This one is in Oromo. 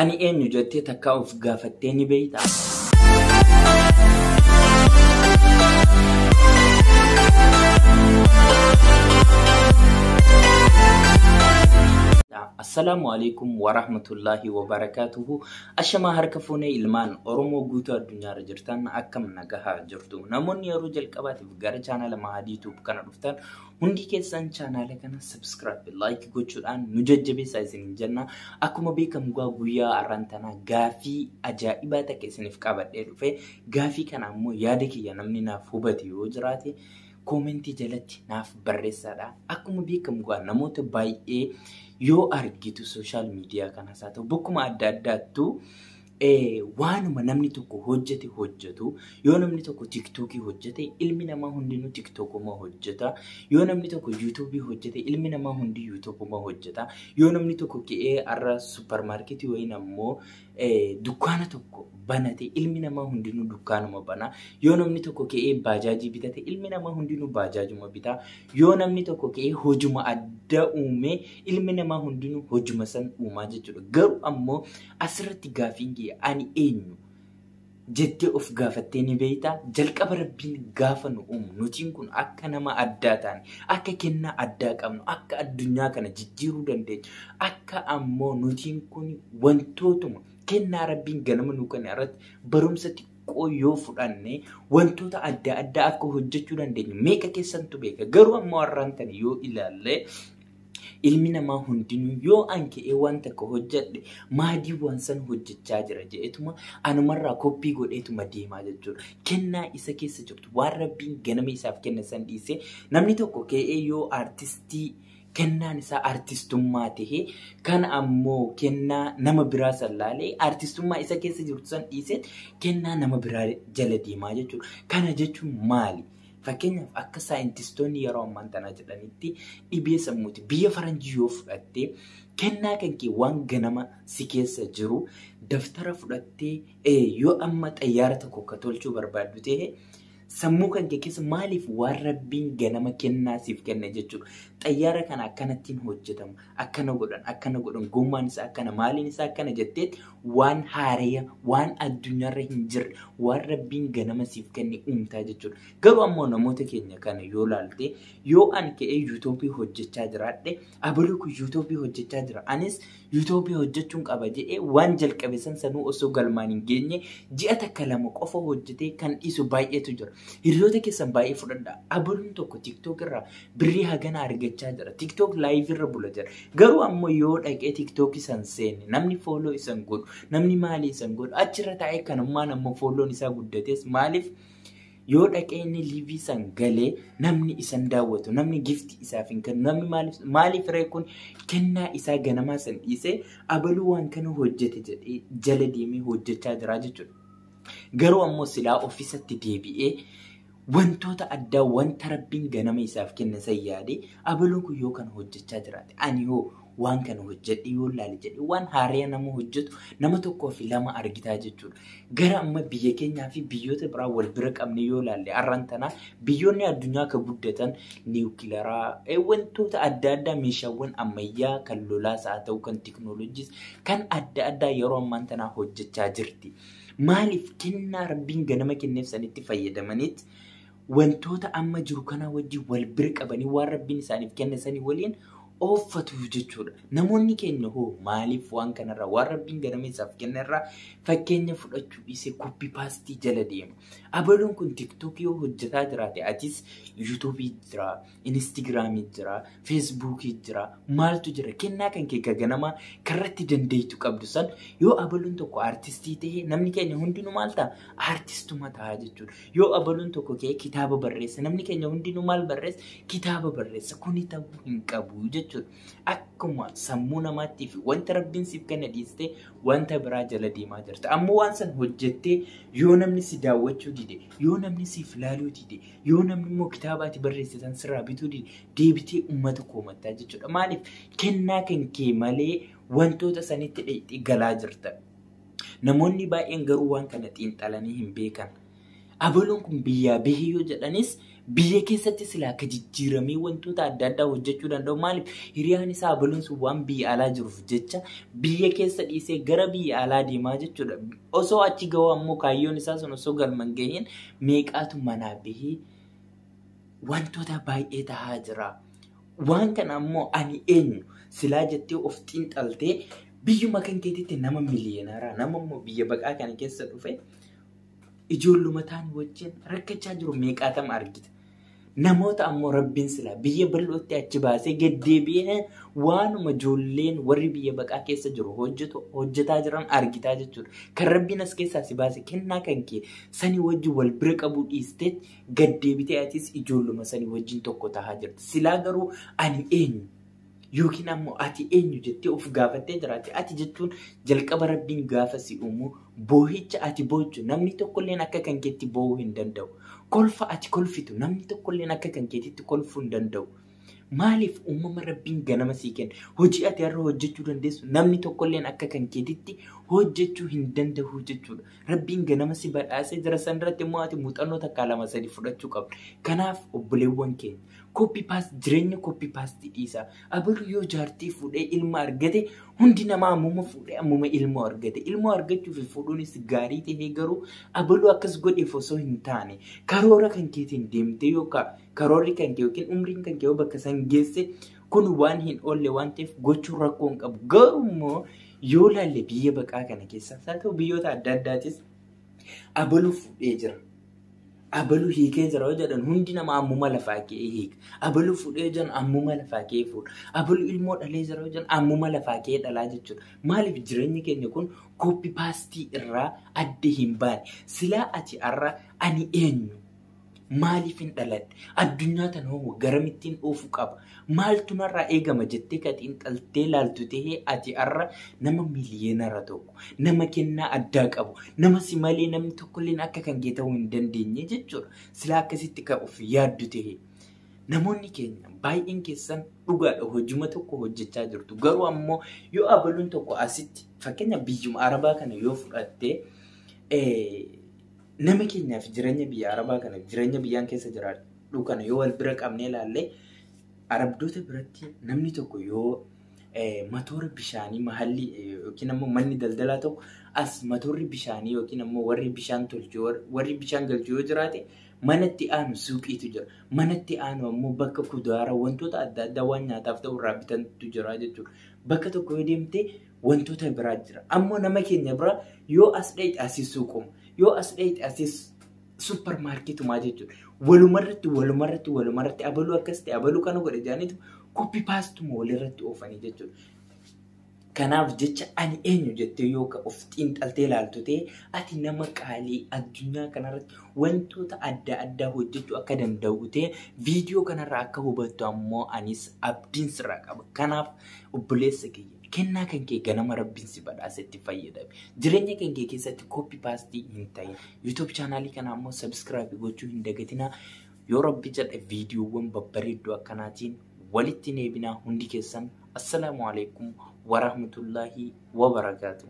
Ani eenyu jettee takkaa of gaafattee ni beektaa? Assalaamu alaikum wa rahmatullahi wa barakaatuhu. Ashamaa harka fuunee ilmaan Oromoo guutuu addunyaarra jirtan akkam nagahaa jirtu. Namoonni yeroo jalqabaatiif gara chaanala Mahadii YouTube kana dhuftan hundi keessan chaanala kana subscribe, like gochuudhaan nu jajjabeessaa isiniin jenna. Akkuma beekamu guyyaa har'aan tanaa gaafii ajaa'ibaa takka isiniif qabadhee dhufe. Gaafii kana ammoo yaada kiyya namni naaf hubate yoo jiraate koomentii jalatti naaf barreessaadha. Akkuma beekamu namoota baay'ee yoo argitu sooshaal miidiyaa kanas haa ta'u bakkuma adda addaattuu waanuma namni tokko hojjete hojjetu. Yoo namni tokko tiktookii hojjete ilmi namaa hundinuu tiktookuma hojjeta. Yoo namni tokko yuutuubii hojjete ilmi namaa hundi yuutuubuma hojjeta. Yoo namni tokko ka'ee har'a supparmaarkeetii wayiin ammoo dukkaana tokko banate ilmi namaa hundinuu dukkaanuma bana. Yoo namni tokko ka'ee baajaajii bitate ilmi namaa hundinuu baajaajuma bita. Yoo namni tokko ka'ee hojuma adda uume ilmi namaa hundinuu hojuma san uumaa jechuudha. Garuu ammoo asirratti gaafiin kiyya ani eenyu jettee of gaafattee ni beektaa? Jalqaba rabbiin gaafa nu uumu nutiin kun akka nama addaa taane, akka kennaa addaa qabnu, akka addunyaa kana jijjiiruu dandeenyu, akka ammoo nutiin kun wantootuma kennaa rabbiin ganama nu kenne irratti barumsa xiqqoo yoo fudhanne wantoota adda addaa akka hojjechuu dandeenyu meeqa keessantu beeka. Garuu ammoo har'aan tana yoo ilaalle ilmi namaa hundinuu yoo an ka'ee waan takka hojjedhe maadii waan san hojjechaa jira jedheetuma anumarraa koppii godheetuma deemaa jechuudha. Kennaa isa keessa jirtu waan rabbiin ganama isaaf kenne san dhiisee namni tokko ka'ee yoo aartistii kennaan isaa aartistummaa tahee kan ammoo kennaa nama biraa san laalee aartistummaa isa keessa jirtu san dhiisee kennaa nama biraa jala deemaa jechuudha. Kana jechuun maali? Fakkeenyaaf akka saayintistoonni yeroo ammaan tanaa jedhanitti dhibee sammuuti. Biyya faranjii yoo fudhattee kennaa kan kee waan ganama si keessa jiru daftara fudhattee yoo amma xayyaara tokko akka tolchuu barbaaddu ta'e sammuu kan kee keessa maaliif waan rabbiin ganama kennaa siif kenne jechuudha. Xayyaara kana akkanattiin hojjetamu, akkana godhan, akkana godhan, gommaan isaa akkana, maaliin isaa akkana jettee waan haaraya, waan addunyaarra hin jirre, waan rabbiin ganama siif kenne uumtaa jechuudha. Garuu ammoo namoota keenya kana yoo laalte, yoo an ka'ee yuutuubii hojjechaa jiraadhe, abaluu kun yuutuubii hojjechaa jira, anis yuutuubii hojjechuun qaba jedhee waan jalqabe san sanuu osoo galmaan hin geenye ji'a takka lama qofa hojjetee kan dhiisu baay'eetu jira. Hiriyoota keessan baay'ee fudhadha. Abaluun tokko tiktook irraa birrii hagana argachaa jira. Tiktook laayiv irra bula jira. Garuu ammoo yoo dhaqee tiktook isan seenne namni fooloo isan godhu, namni maalii isan godhu achirra taa'ee kanummaan ammoo fooloon isaa guddates maaliif yoo dhaqee inni liivii san galee namni isan daawwatu, namni gifti isaaf hin kennu, namni maaliif ree kun kennaa isaa ganamaa san dhiisee abaluu waan kana hojjete jedhee jala deemee hojjechaa jira jechuudha. Garuu ammoo silaa ofiisatti deebi'ee wantoota addaa wanta rabbiin ganama isaaf kenne san yaadee abaluun kun yoo kana hojjechaa jiraate ani hoo waan kana hojjedhe yoo laale jedhee waan haaraa nama hojjetu nama tokkoo fi lama argitaa jechuudha. Gara amma biyya keenyaa fi biyyoota biraa wal bira qabne yoo laalle har'aan tanaa biyyoonni addunyaa akka guddatan niwukilaraa wantoota adda addaa meeshaawwan ammayyaa kan lolaas haa ta'u kan tiknooloojiis kan adda addaa yeroo ammaan tanaa hojjechaa jirti. Maaliif kennaa rabbiin ganama kenneef sanitti fayyadamanitti wantoota amma jiru kana wajjin wal bira qabanii waan rabbiin isaaniif kenne sanii waliin ooffatu jechuudha. Namoonni keenya hoo maaliif waan kanarraa waan rabbiin ganama isaaf kennerraa fakkeenya fudhachuu dhiisee koppii paastii jala deema. Abaluun kun tiktookii yoo hojjetaa jiraate atis yuutuubii jira, inistigraamii jira, feesbuukii jira, maaltu jira kennaa kan kee ganamaa karratti dandeettu qabdu san yoo abaluun tokko aartistii ta'e namni keenya hundinuu maal ta'a? Aartistuma ta'a jechuudha. Yoo abaluun tokko ka'ee kitaaba barreessa namni keenya hundinuu maal barreessa? Kitaaba barreessa. Kuni ta'uu hin qabu jechuudha. Akkuma sammuu namaattii fi wanta rabbiin siif kenne dhiistee wanta biraa jala deemaa jirta. Ammoo waan san hojjettee yoo namni si daawwachuu dide, yoo namni siif laaluu dide, yoo namni immoo kitaaba ati barreessitan sirraa bituu dide, deebitee uummata koomattaa jechuudha. Maaliif kennaa kan kee malee wantoota sanitti dheexxee galaa jirta. Namoonni baay'een garuu waan kana xiinxalanii hin beekan. Abaluun kun biyyaa bahee yoo jedhanis biyya keessatti silaa akka jijjiiramee wantoota adda addaa hojjechuu danda'u. Maaliif hiriyaan isaa abaluun sun waan biyya alaa jiruuf jecha biyya keessa dhiisee gara biyya alaa deemaa jechuudha. Osoo achi ga'u ammoo kaayyoon isaa sun osoo galma hin gahiin meeqaatu manaa bahee wantoota baay'ee tahaa jira. Waan kana ammoo ani eenyu silaa jettee of xiinxaltee biyyuma kan keetitti nama miliyeenaraa nama immoo biyya baqaa kana keessa dhufe ijoolluma ta'an wajjin rakkachaa jiru meeqaatama argita. Namoota ammoo rabbiin silaa biyya bal'ootti achi baasee gaddeebi'ee waanuma ijoolleen warri biyya baqaa keessa jiru hojjetaa jiran argitaa jechuudha. Kan rabbiin as keessaa si baase kennaa kan kee sanii wajjin wal bira qabuu dhiistee gaddeebitee atis ijoolluma sanii wajjin tokko tahaa jirti. Silaa garuu ani eenyu yookiin ammoo ati eenyu jettee of gaafattee jiraatte. Ati jechuun jalqaba rabbiin gaafa si uumu boohicha ati boochu namni tokkolleen akka kan keetti boohuu hin danda'u. Kolfa ati kolfitu namni tokkolleen akka kan keetitti kolfuu hin danda'u. Maaliif uumama rabbiin ganama sii kenna? Hojii ati har'a hojjechuu dandeessu namni tokkolleen akka kan keetitti hojjechuu hin danda'u jechuudha. Rabbiin ganama si badhaasee jira sanarratti immoo ati muuxannoo takkaa lama sadi fudhachuu qabda. Kanaaf obboleewwan keenya copy paste jireenya copy paste dhiisaa. Abalu yoo jaartii fuudhee ilma argate hundi namaa ammuma fuudhee ammuma ilmoo argate. Ilmoo argachuuf fuudhuunis gaarii ta'ee garuu abaluu akkas godheef osoo hin taane karoora kan keetiin deemtee yookaan karoorri kan kee yookiin umriin kan kee yoo bakka san geesse kun waan hin oolle waan ta'eef gochuun rakkoo hin qabu. Garuu immoo yoo laalle biyya baqaa kana keessaas haa ta'u biyyoota adda addaatis abaluu fuudhee jira. Abaluu hiikee jira yoo jedhan hundi nama ammuma lafaa ka'ee hiika. Abaluu fuudhee jedhan ammuma lafaa ka'ee fuudha. Abaluu ilmoo dhalee jira yoo jedhan ammuma lafaa ka'ee dhalaa jechuudha. Maaliif jireenyi keenya kun copy paste irraa adda hin baane? Silaa ati har'a ani eenyu? Maaliif hin dhaladhe? Addunyaa tana hoo garamittiin oofuu qaba? Maaltu narraa eegama jettee ka xiinxaltee laaltu ta'ee ati har'a nama miliyeenara tokko, nama kennaa addaa qabu, nama si malee namni tokkolleen akka kan kee ta'uu hin dandeenye jechuudha. Silaa akkasitti kan of yaaddu ta'e. Namoonni keenya baay'een keessan dhugaadha hojuma tokko hojjechaa jirtu. Garuu ammoo yoo abaluun tokko asitti fakkeenya biyyuma Arabaa kana yoo fudhatte nama keenyaaf jireenya biyya Arabaa kana jireenya biyyaan keessa jiraadhu kana yoo wal bira qabnee ilaalle Arabdoota biratti namni tokko yoo matoora bishaanii mahalli yookiin ammoo manni daldalaa tokko as matoorri bishaanii yookiin ammoo warri bishaan tolchu warri bishaan galchu yoo jiraate manatti aanu suuqiitu jira. Manatti aanu ammoo bakka kuduraa wantoota adda addaa waan nyaataaf ta'u irraa bitantu jira jechuudha. Bakka tokko yoo deemte wantoota biraa jira. Ammoo nama keenya bira yoo as dhayite asii suuquma. Yoo as dhayite asii suppermaarkeetumaa jechuudha. Walumarratti walumarratti walumarratti abaluu akkas ta'e abaluu kana godhe jedhaniitu copy pastuma walirratti oofanii jechuudha. Kanaaf jecha ani eenyu jettee yoo of xiinxaltee ilaaltu ta'e ati nama qaalii addunyaa kanarratti wantoota adda addaa hojjechuu akka danda'u ta'e viidiyoo kanarraa akka hubattu ammoo anis abdiin sirraa qaba. Kanaaf obboleessa kiyya kennaa kan kee ganama rabbiin si badhaasetti fayyadame. Jireenya kan kee keessatti copy paste hin ta'in. YouTube chaanaalii kana ammoo subscribe gochuu hin dagatinaa. Yoo rabbi jedhe viidiyoowwan babbareedduu akkanaatiin walitti neebinaa hundi keessan. Assalaamu alaikum warahmatullahi wabarakaatuh.